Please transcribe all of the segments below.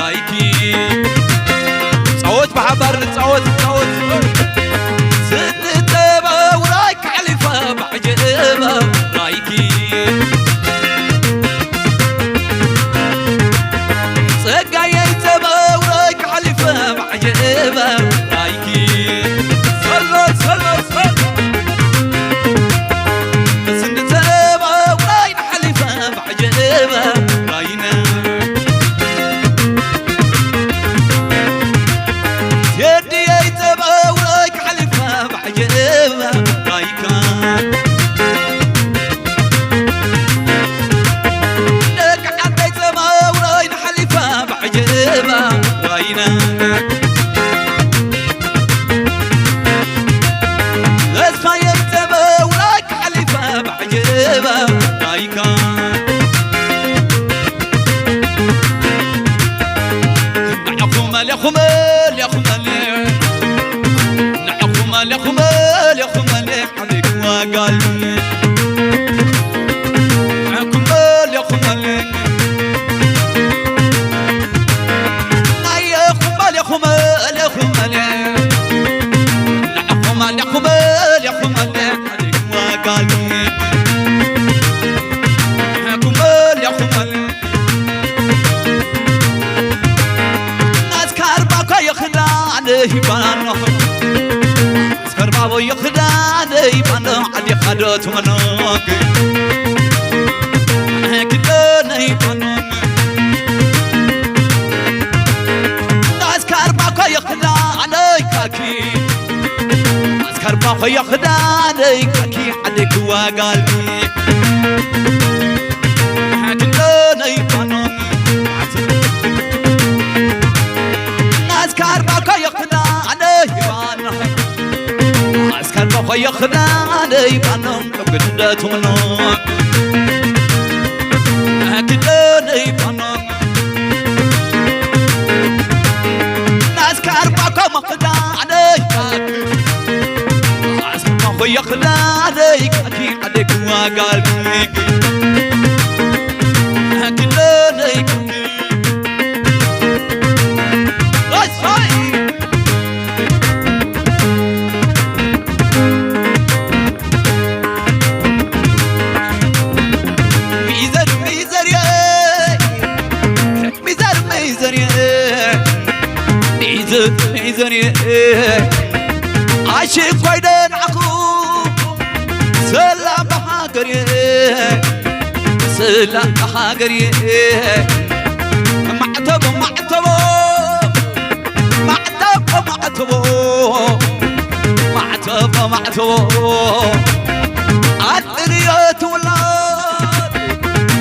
ራይኪ ጻወት ብሓባር ንጻወት ጻወት ስንጠባ ውራይ ካሊፋ ባዕጀባ ራይኪ ጸጋየይ ጸባ ውራይ ካሊፋ ባዕጀባ ራይኪ ሰሎ ሰሎ ሰሎ ስንጠባ ውራይ ሓሊፋ ባዕጀባ ራይና የድየይ ጸባ ውራይ ካሊፋ ባዕጀባ ራይካ ደቂ ዓደይ ጸባ ውራይ ሓሊፋ ባዕጀባ ራይና ተስፋየይ ጸባ ውራይ ሓሊፋ ባዕጀባ ራይካ ንዓኹም ኣልኹም ኣልኹም ኣል ንዓኹም ኣልኹም ኣልኹም ኣል ሓሊፍ ዋጋል ንዓኹም ኣልኹም ኣል ናየኹም ኣልኹም ኣልኹም ኣል ንዓኹም ኣልኹም ኣልኹም ኣል ኣስካርባኮ የኽዳን ይባኖ ኣስካርባቦ የኽዳን ይባኖ ዓዲ ኻዶ ትመኖክ ክደነ ይባኖ ኣስካርባኮ የኽዳን ይካኪ ኣስካርባ ኾዮ ኽዳነይ ካኪ ዓደይ ክዋጋልኒ ሓድነይ ፋኖም ኣስካርባ ኮዮ ኽዳነይ ፋኖም ኣስካርባ ኾዮ ኽዳነይ ፋኖም ክግደቱምኖ ክደነይ ፋኖም ኣስካርባ ኮሞ ኽዳነይ ኣስካርባ ኾዮ ኽዳነይ ካኪ ዓደይ ክዋጋልኒ ክደነይ ሚዘር ሚዘር ሚዘር ሚዘር ሚዘር ኣሽኳይ ደናኹ ሰላም ሃገር ሰላም ሃገር ማዕተቦ ማዕተቦ ማዕተቦ ማዕተቦ ማዕተቦ ማዕተቦ ኣጥርዮ ትውላድ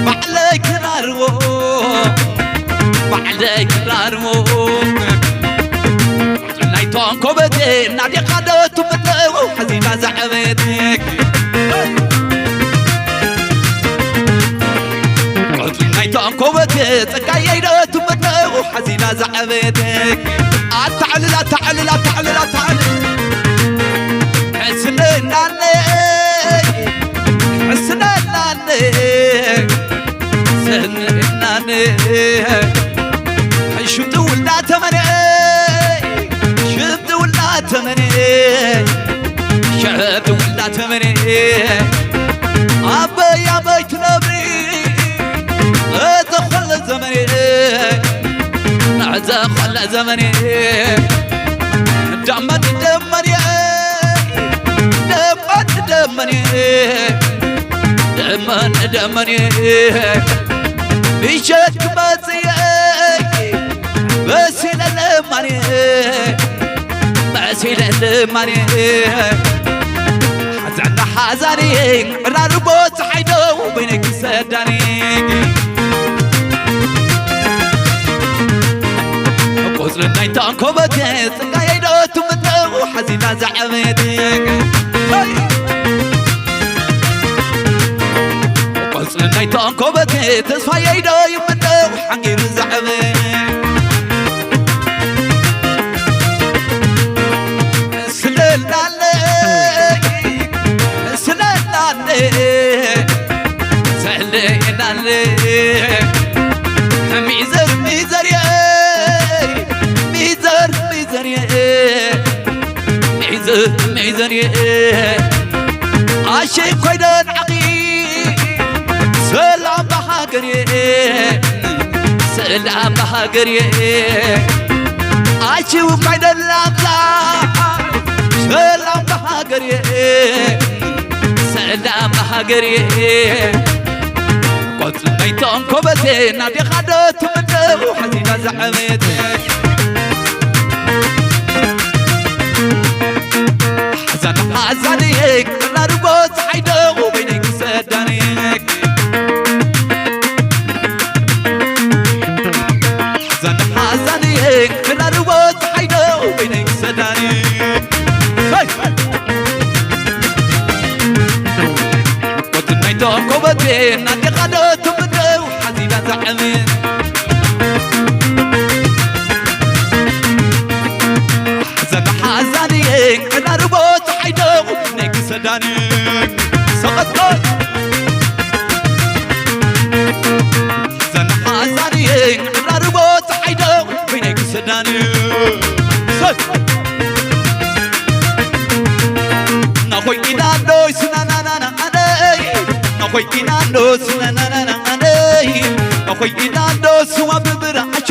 ባዕለይ ክራርዎ ባዕለይ ክራርዎ ናይቶም ኮበቴ ናዴኻ ዶ ትምደቡ ሓዚና ዘዕበየትክ ናይቶም ኮበቴ ጸጋየይ ዶ ትምደቡ ሓዚና ዘዕበየትክ ኣታዕልል ኣታዕልል ኣታዕልል ኣታዕልል ሕስነናነ ሕስነናነ ስንእናነ ሽምጥ ውላ ተመነ ሽምጥ ውላ ተመነ ሽምጥ ውላ ተመነ ኣበይ ኣበይ ትነብሪ እተኸለ ዘመነ እተኸለ ዘመነ ደመን ደመን ደመን ደመን ደመን ደመን ምሸት ክመጽእ በሲለ ለማን በሲለ ለማን ሓዛና ሓዛኒ ዕራርቦ ፀሓይ ደው በይነ ክሰዳኒ ቁፅሪ ናይ ታንኮበት ፅጋየይ ዶ ትምነው ሓዚና ዘዓበየት ቆጽሊ ናይ ተንኮበት ተስፋየይ ዶ ይምነው ሓንጊሩ ዘዕበ ስለላለ ስለላለ ሰለናለ ሚዘር ሚዘር ሚዘንየ ኣሸይ ኮይደን ዓኺ ሰላም ብሃገርየ ሰላም ብሃገርየ ኣሽው ኮይደን ላምላ ሰላም ብሃገርየ ሰላም ብሃገርየ ቆጽለይቶም ኮበቴ ናዴኻ ዶ ትምደቡ ሓዚና ዝዓበየት ሓዛን ሓዛንየ ክራርቦ ፀሓይ ዶ በይነይ ክሰዳንየ ሓዛን ሓዛንየ ክራርቦ ፀሓይ ዶ በይነይ ክሰዳንየ ወትናይቶ ኮበቴ ናዴኻ ዶ ትምደው ሓዚና ዘዕምን ሓዘን ሓዛንየ ዕዳርቦ ፀሓይ ዶ ናይ ክሰዳኒ ሰቐጥቆ ሓዘን ሓዛንየ ዕዳርቦ ፀሓይ ዶ በይነይ ክሰዳኒ ሰ ናኾይ ኢዳንዶይ ስናናናና ኣነይ ናኾይ ኢዳንዶ ስናናናና ኣነይ ናኾይ ኢዳንዶ ስዋ ብብራዓሾ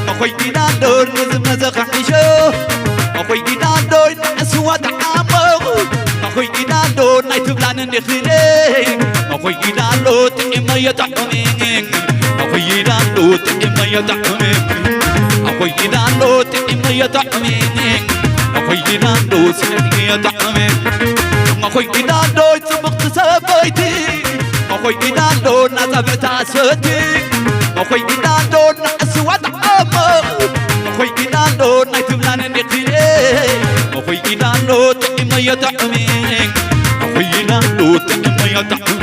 ናኾይ ኢዳንዶ ንዝመዘኻሒሾ ናኾይ ኢዳንዶ ንዕስዋ ተዓሞ ናኾይ ኢዳንዶ ናይ ትብላን እንዲኽኔ ናኾይ ኢዳንዶ ጥዒመዮ ጠዕሜ ናኾይ ኢዳንዶ ጥዒመዮ ጠዕሜ ናኾይ ኢዳንዶ ጥዒመዮ ጠዕሜ ናኾይ ኢዳንዶ ስዕድዮ ጠዕሜ ናኾይ ኢዳንዶ ጽብቕቲ ሰበይቲ ናኾይ ኢዳንዶ ናጻብዕታ ሰቲ ናኾይ ኢዳንዶ ናዕስዋ ጠዓሞ ናኾይ ኢዳንዶ ናይ ትብላን እንዲኽኔ ናኾይ ኢዳንዶ ጥዒመዮ ጠዕሜ ናኾይ ኢዳንዶ ጥዒመዮ ጠዕሜ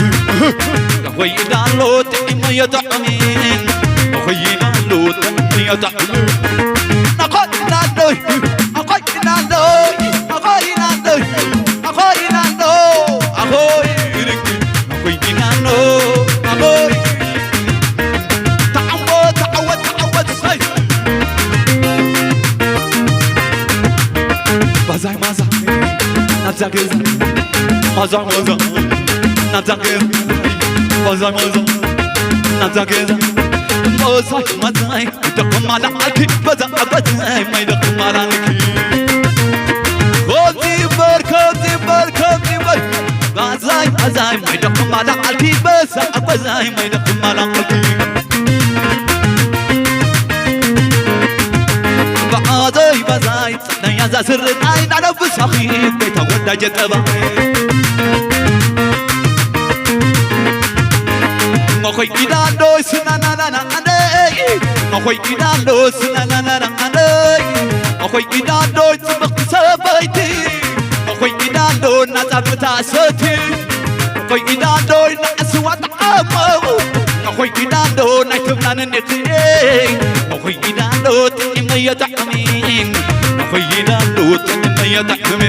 ናኾይ ኢዳንዶ ጥዒመዮ ጠዕሜ ናኾይ ኢዳንዶ ጥዒመዮ ጠዕሜ ናኾይ ኢዳንዶ ኣኾይ ኢዳንዶ ኣኾይ ኢዳንዶ ኣኾይ ኢዳንዶ ኣኾይ ኢዳንዶ ኣኾይ ኢዳንዶ ኣኾይ ተዓወት ተዓወት ተዓወት ሰይ ባዛይ ማዛ ናብዛ ገዛ ማዛ ማዛ ናብዛ ገዛ ማዛ ማዛ ናብዛ ገዛ ማዛይ ማዛይ ደኹም ኣላዓልኪ በዛ ኣበዛይ ማይ ደኹም ኣላዓልኪ ኮዚ በር ኮዚ በር ኮዚ በር ባዛይ ባዛይ ማይ ደኹም ኣላዓልኪ በዛ ኣበዛይ ማይ ደኹም ኣላዓልኪ ባዛይ ባዛይ ናይ ኣዛ ስርናይ ናነብሳኺ ቤታ ወዳጀ ጠባይ መኾይ ኢዳንዶ ስናናናና ኣነይ መኾይ ኢዳንዶ ስናናናና ኣነይ መኾይ ኢዳንዶ ጽብቕቲ ሰበይቲ መኾይ ኢዳንዶ ናጻብታ ሰቲ መኾይ ኢዳንዶ ንዓስዋ ጠዓሞ መኾይ ኢዳንዶ ናይ ትብላን እንዲኽኔ መኾይ ኢዳንዶ ጥዒመዮ ጠዕሜ መኾይ ኢዳንዶ ጥዒመዮ ጠዕሜ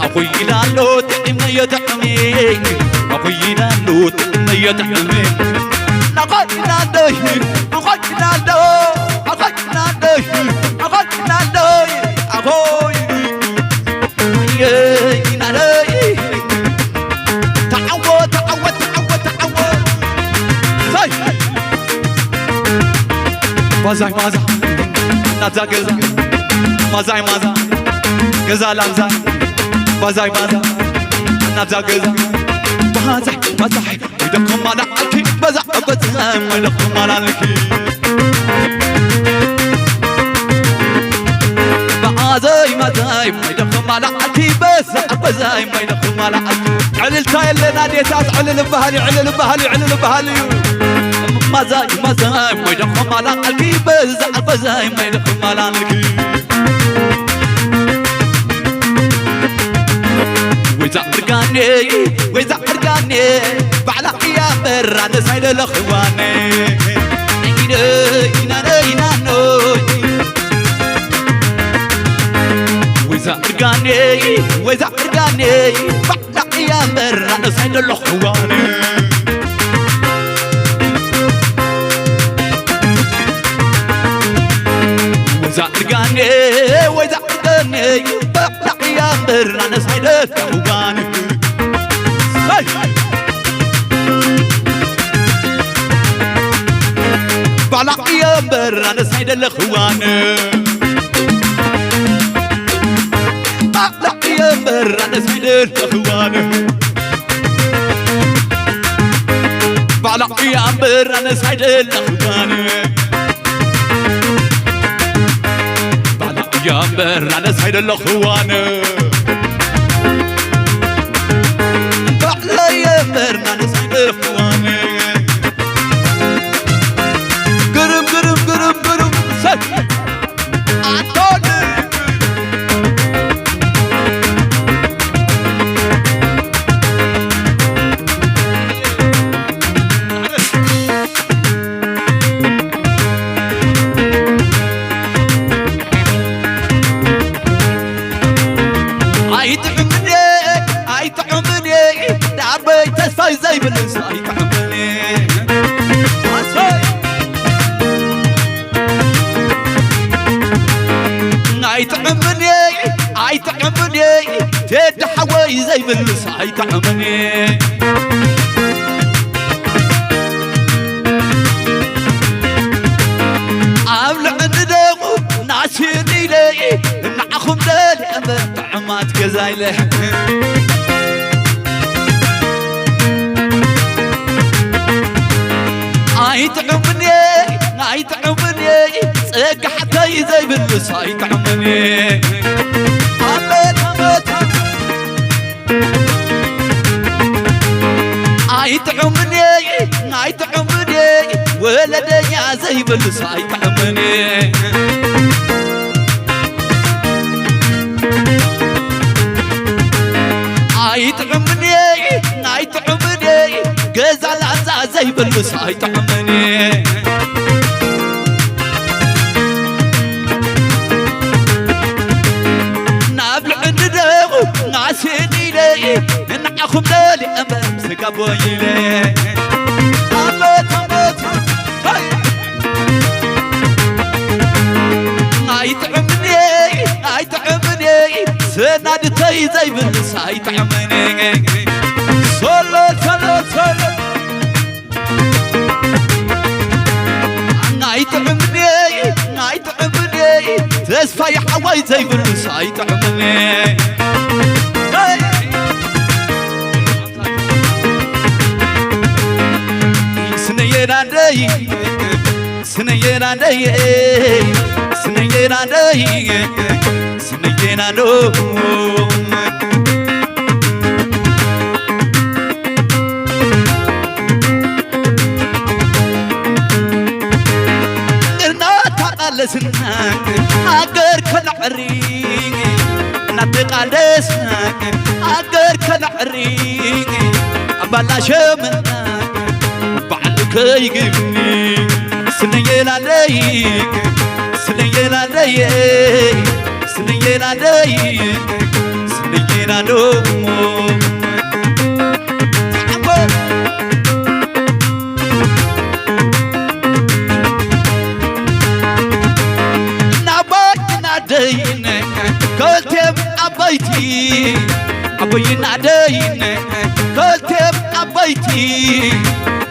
ኣኾይ ኢዳንዶ ጥዒመዮ ጠዕሜ ኣኾይ ኢዳንዶ ጥዒመዮ ጠዕሜ ናኾይ ኢዳንዶ ኣኾይ ኢዳንዶ ኣኾይ ኢዳንዶ ኣኾይ ኢዳንዶ ኣኾይ ኢዳንዶ ተዓወት ተዓወት ተዓወት ተዓወት ሰይ ባዛይ ማዛ ናብዛ ገዛ ማዛይ ማዛ ገዛ ላምዛ ባዛይ ማዛ ናብዛ ገዛ ባዛይ ባዛይ ይደኩም ኣላዓልኪ በዛ ኣበዛይ ማይደኩም ኣላልኪ ብዓዘይ ማዛይ ማይደኹም ኣላዓልቲ በዛ ኣበዛይ ማይደኹም ኣላዓልቲ ዕልልታ የለን ኣዴታት ዕልል በሃል እዩ ዕልል በሃል እዩ ዕልል በሃል እዩ ማዛይ ማዛይ ማይደኹም ኣላዓልቲ በዛ ኣበዛይ ማይደኹም ኣላዓልቲ ወይዛ እርጋኔ ወይዛ እርጋኔ ባዕላ እያ መራ ነሳይ ለለኽዋኔ ወይዛ እርጋኔ ወይዛ እርጋኔ ባዕላ እያ መራ ነሳይ ለለኽዋኔ ወይዛ እርጋኔ ወይዛ እርጋኔ ባዕላ እያ እምበር ኣነስ ኣይደለኹዋን። ሄይ! ባዕላ እየ እምበር ኣነስ ኣይደለኹዋን። ባዕላ እየ እምበር ኣነስ ኣይደለኹዋን። ባዕላ እየ እምበር ኣነስ ኣይደለኹዋን። ባዕላ እየ እምበር ኣነስ ኣይደለኹዋን። ባዕላ እየ እምበር ኣነስ ኣይደለኹዋን። ግርም፣ ግርም፣ ግርም፣ ግርም። ሰይ! ኣቶን! ኣይጥዕምን እየ፣ ኣይጥዕምን እየ፣ ዳበይ ተስፋይ ዘይብልስ ኣይጥዕምን እየ። ኣሰይ! ኣይጥዕምን እየ፣ ኣይጥዕምን እየ፣ ቴዲ ሓወይ ዘይብልስ ኣይጥዕምን እየ። ኣብ ልዕሊ ደቑ ናሲን ኢለ፣ ንዓኹም ደልየ እምበር ጥዑማት ገዛ ኢለ። ኣይጥዕምን እየ፣ ኣይጥዕምን እየ፣ ጸጋ ሓተይ ዘይብልስ ኣይጥዕምን እየ። ኣመት፣ ኣመት፣ ኣመት። ኣይጥዕምን እየ፣ ኣይጥዕምን እየ፣ ወለደኛ ዘይብልስ ኣይጥዕምን እየ። ኣይጥዕምን እየ፣ ኣይጥዕምን እየ፣ ገዛ ላዛ ዘይብልስ ኣይጥዕምን እየ። ናብ ልዕሊ ደቑ ናሲን ኢለ፣ ንዓኹም ደልየ እምበር ስጋቦ ኢለ። ኣመት፣ ኣመት፣ ሃይ! ኣይጥዕምን እየ፣ ኣይጥዕምን እየ፣ ሰናድተይ ዘይብልስ ኣይጥዕምን እየ። ሶሎ፣ ሶሎ፣ ሶሎ። ኣይጥዕምን እየ፣ ኣይጥዕምን እየ፣ ተስፋይ ሓወይ ዘይብልስ ኣይጥዕምን እየ። ስነየናደይ፣ ስነየናደይ፣ ስነየናደይ፣ ስነየናዶ። እናተቓለስና ሃገር ከነዕሪ፣ እናተቓለስና ሃገር ከነዕሪ፣ ኣባላሸምና በዓል ከይግብኒ። ስነየላለይ፣ ስነየላለይ፣ ስነየላለይ፣ ስነየላሎ። ናባይ ናደይነ ከልቴም ዓበይቲ፣ ዓበይ ናደይነ ከልቴም ዓበይቲ፣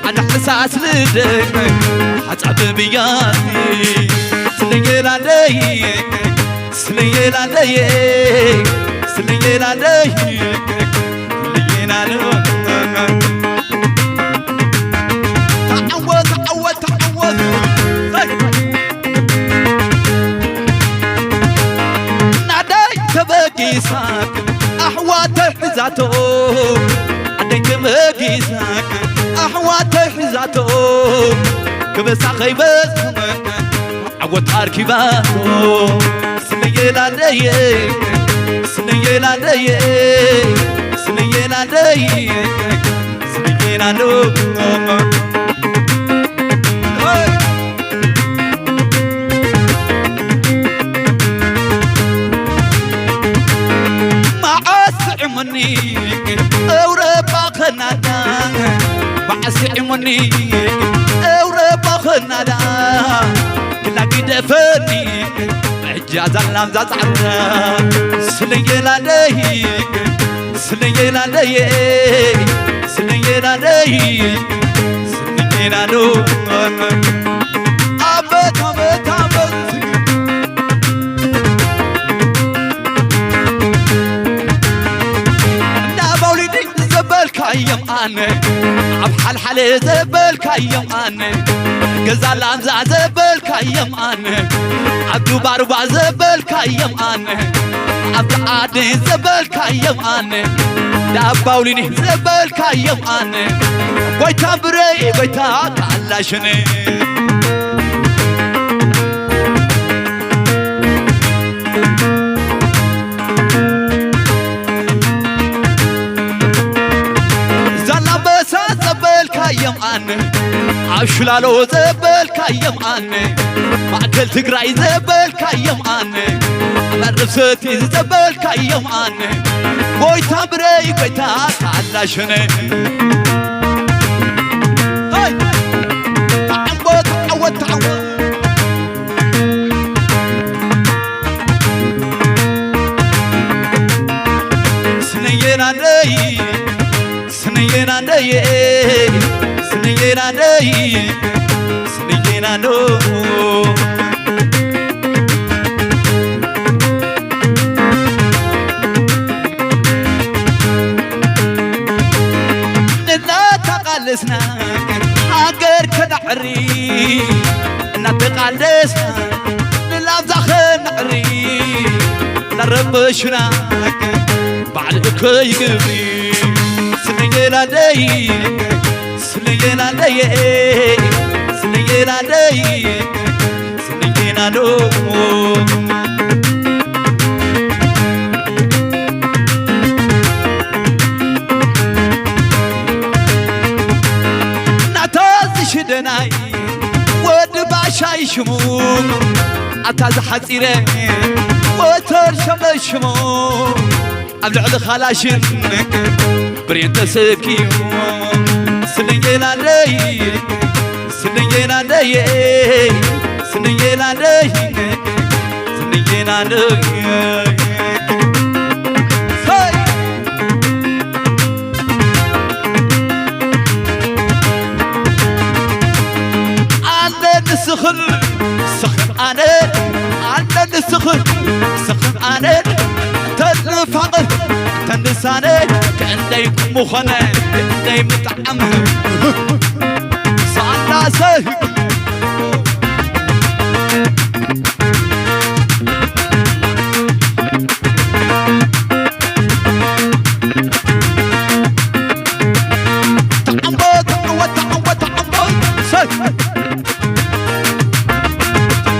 ኣነ ሕሳስ ልደ ሓጻብ ብያቲ። ስነየላለይ፣ ስነየላለይ፣ ስነየላለይ፣ ስነየላሎ። ተዓወት፣ ተዓወት፣ ተዓወት። ናደይ ተበጊሳ ኣሕዋተይ ሒዛቶ፣ ዓደይ ተበጊሳ ኣሕዋተይ ሒዛቶ፣ ክበሳ ከይበዝመ ዓወት ኣርኪባቶ። ስነየላለየ፣ ስነየላለየ፣ ስነየላለየ፣ ስነየላሎ። መዓስ ጥዕሙኒ ኤውሮጳ ኸናዳ፣ መዓስ ጥዕሙኒ ኤውሮጳ ኸናዳ፣ ክላጊ ደፈኒ እጃ ዛላም ዛጻዕና ስለየላለይ ስለየላለይ ስለየላለይ ስለየላሎ ኣበት ኣበት ኣበት እንዳባውሊዲ ዘበልካዮም ኣነ ኣብ ሓልሓለ ዘበልካዮም ኣነ ገዛ ላምዛ ዘበልካዮም ኣነ ኣብ ዱባርባ ዘበልካዮም ኣነ ኣብ ዓዲ ዘበልካዮም ኣነ ዳባውሊኒ ዘበልካዮም ኣነ ጎይታ ብረይ ጎይታ ካላሽነ ዛላምበሳ ዘበልካዮም ኣነ ኣብ ሽላሎ ዘበልካዮም ኣነ ማእከል ትግራይ ዘበልካዮም ኣነ መርሰቲ ዘበልካዮም ኣነ ጎይታ ብረይ ጎይታ ካላሽነ ሄይ! ተዓወት ተዓወት ተዓወት ስነየናነይ ስነየናነይ ስነየናነይ ስነየናኖ እናተቃለስና ሃገር ከነዕሪ እናተቃለስና ንላብዛ ከነዕሪ እናረበሹና ባዕል እከይ ግብሪ ስለየላለይ ስለየላለይ ስለየላለይ ስለየላሎ ናታ ዝሽደናይ ወዲ ባሻይ ሽሙ ኣታ ዝሓፂረ ወተር ሸመሽሙ ኣብ ልዕሊ ኻላሽን ብሬን ተሰኪሙ ስንጌላለይ ስንጌላለይ ስንጌላለይ ስንጌላለይ ኣነ ንስኽን ስኽን ኣነ ኣነ ንስኽን ስኽን ኣነ ተንፋቕር ተንሳነ ክንደይ ምኾነ ክንደይ ምጣዕም ሳላሰ ተዓወት ተዓወት ተዓወት ተዓወት ሰይ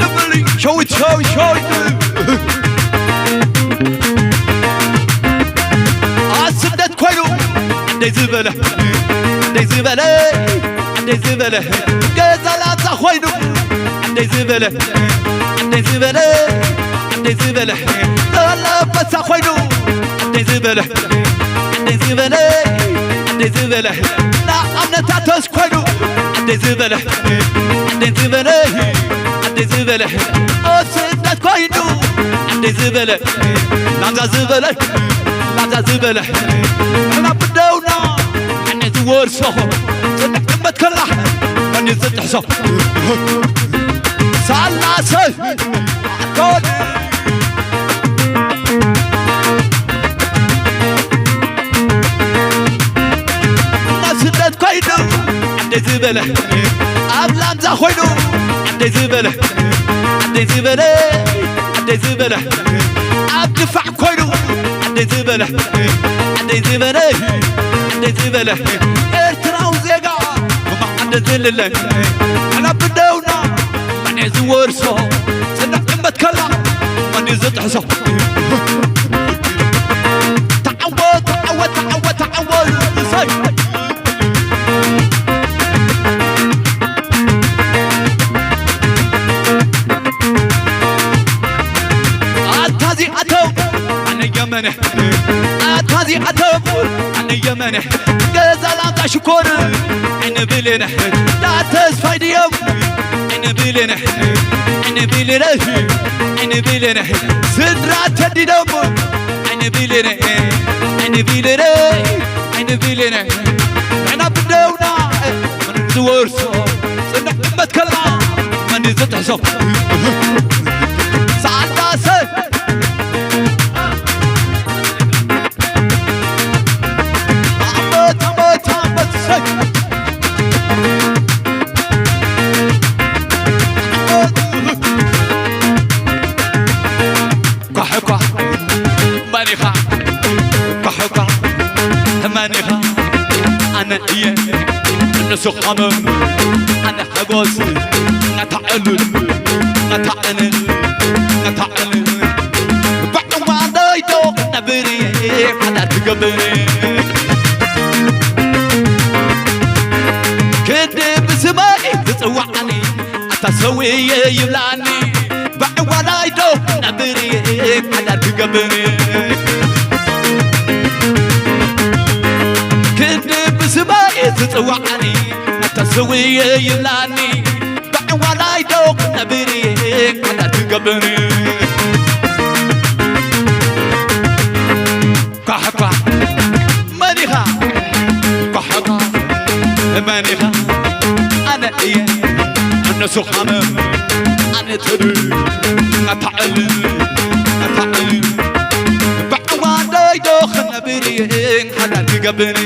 ንበሊ ሸዊት ሸዊት ሸዊት ኣስደት ኮይኑ እንደይ ዝበለ እንደይ ዝበለ እንደይ ዝበለ ገዛ ላዛ ኮይኑ እንደይ ዝበለ እንደይ ዝበለ እንደይ ዝበለ ለበሳ ኮይኑ እንደይ ዝበለ እንደይ ዝበለ እንደይ ዝበለ ንኣብነታተስ ኮይኑ እንደይ ዝበለ እንደይ ዝበለ እንደይ ዝበለ ኣብ ስደት ኮይኑ እንደይ ዝበለ ላምዛ ዝበለ ላምዛ ዝበለ ንሕና ብደውና ኣነ ዝወርሶ ጽንሕ ጥመት ከላ መን ዝጥሕሶ ሳላሰ ኣቶን ናብ ስደት ኮይኑ ኣደ ዝበለ ኣብ ላምዛ ኮይኑ ኣደ ዝበለ ኣደ ዝበለ ኣደ ዝበለ ኣብ ድፋዕ ኮይኑ ኣደ ዝበለ ኣደ ዝበለ ኣደ ዝበለ ኤርትራዊ ዜጋ ብማዕደ ዝልለ ኣላ ብደውና ኣነ ዝወርሶ ጽንሕ ጥመት ከላ መን ዝጥሕሶ ተዓወት ተዓወት ተዓወት ተዓወት እሰይ ኣታ እዚኣቶም ኣነ የመነ ኣታ እዚኣቶም ኣነ የመነ ገዛ ላምታ ሽኮር ዓይኒ ብሌነ ዳ ተስፋይ ድዮም ዓይኒ ብሌነ፣ ዓይኒ ብሌነ፣ ዓይኒ ብሌነ፣ ስድራ ተዲዶም። ዓይኒ ብሌነ፣ ዓይኒ ብሌነ፣ ዓይኒ ብሌነ፣ ንሕና ብደውና መን ዝወርሶ ጽንዕ መትከልና መን ዝጥሕሶ ሳልዳሰ ኳሕኳ መኒኻ ኳሕኳ መኒኻ ኣነ እየ ንሱ ኸመም ኣነ ሓጎስ ነታዕል ነታዕል ነታዕል ባዕዋ ዳይቶ ነብር ሓዳር ትገብር ክድ ብስማይ ትጽዋዓኒ ኣታ ሰውየ ይብላኒ ባዕዋ ዳይቶ ነብር ሓዳር ትገብር ክድ ብስማይ ትጽዋዓኒ ኣታ ሰውየ ይብላኒ ባዕዋላይ ዶ ክነብር እየ ሓዳር ክገብር ኳሕኳ መኒኻ ኳሕኳ መኒኻ ኣነ እየ እነሱ ኻመ ኣነ ተዱ ኣታዕል ኣታዕል ባዕዋላይ ዶ ክነብር እየ ሓዳር ክገብር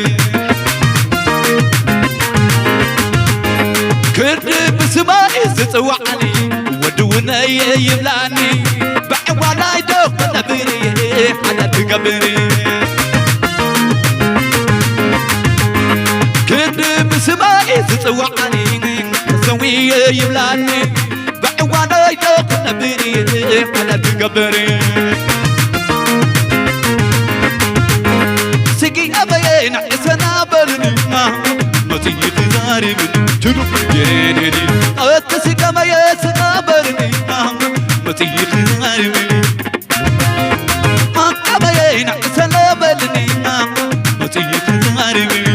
ክርዲ ብስማይ ዝጽዋዓኒ ወዲ ውነየ ይብላኒ ባዕዋላይ ዶ ክነብር ሓዳር ክገብር ክርዲ ብስማይ ዝጽዋዓኒ ሰውየ ይብላኒ ባዕዋላይ ዶ ክነብር ሓዳር ክገብር ስጊ ኣበየ ንዕሰና በልኒ መጽይት ዛሪብኒ ትሉ የኔዲ እቲ ስጋመየ ስጋ በልኒ መጽይት ዛሪብኒ ኣበየ ንዕሰና በልኒ መጽይት ዛሪብኒ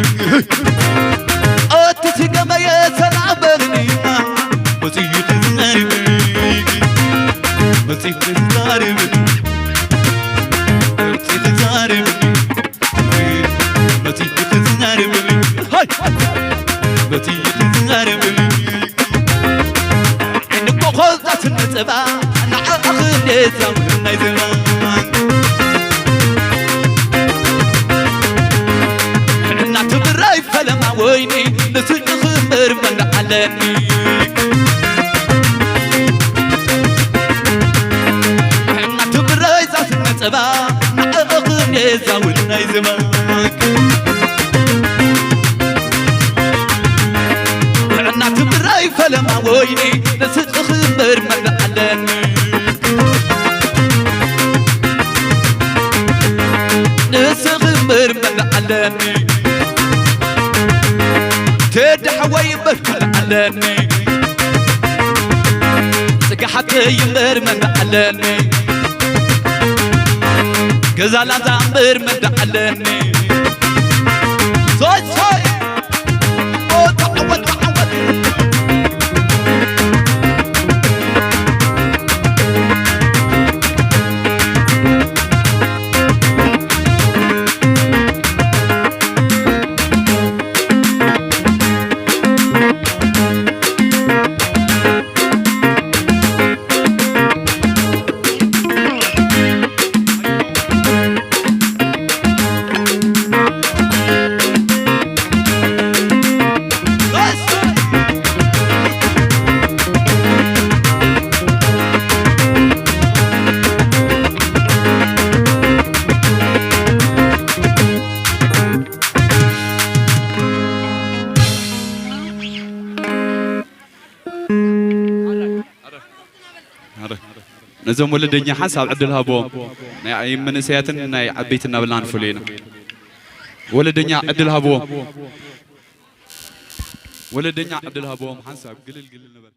እቲ ስጋመየ ሰና በልኒ መጽይት ዛሪብኒ መጽይት ዛሪብኒ መጽይት ዛሪብኒ መጺ ክትዛረብኒ ሃይ መጺ ክትዛረብኒ ንቆኾዛ ስነጸባ ንዓኣ ክንዴዛ ናይ ዘማን እናትብራይ ፈለማ ወይኒ ንስልኪ ክምር መን ኣለኒ እናትብራይ ዛስነጸባ ንዕእኽን የዛውናይ ዝባክ እናትብራይ ፈለማ ወይኒ ንስጥኽምር መን ኣለኒ ንስኽምር መን ኣለኒ ተዳሕወይ እምበር መን ኣለኒ ጽግሓተይ እምበር መን ኣለኒ ገዛ ላዛ እምበር መን ኣለኒ ሶይ ሶይ ነዞም ወለደኛ ሓንሳብ ዕድል ሃቦም ናይ መንእሰያትን ናይ ዓበይቲ እናበልና ንፍሉ ኢና ወለደኛ ዕድል ሃቦም ወለደኛ ዕድል ሃቦም ሓንሳብ ግልል ግልል ንበል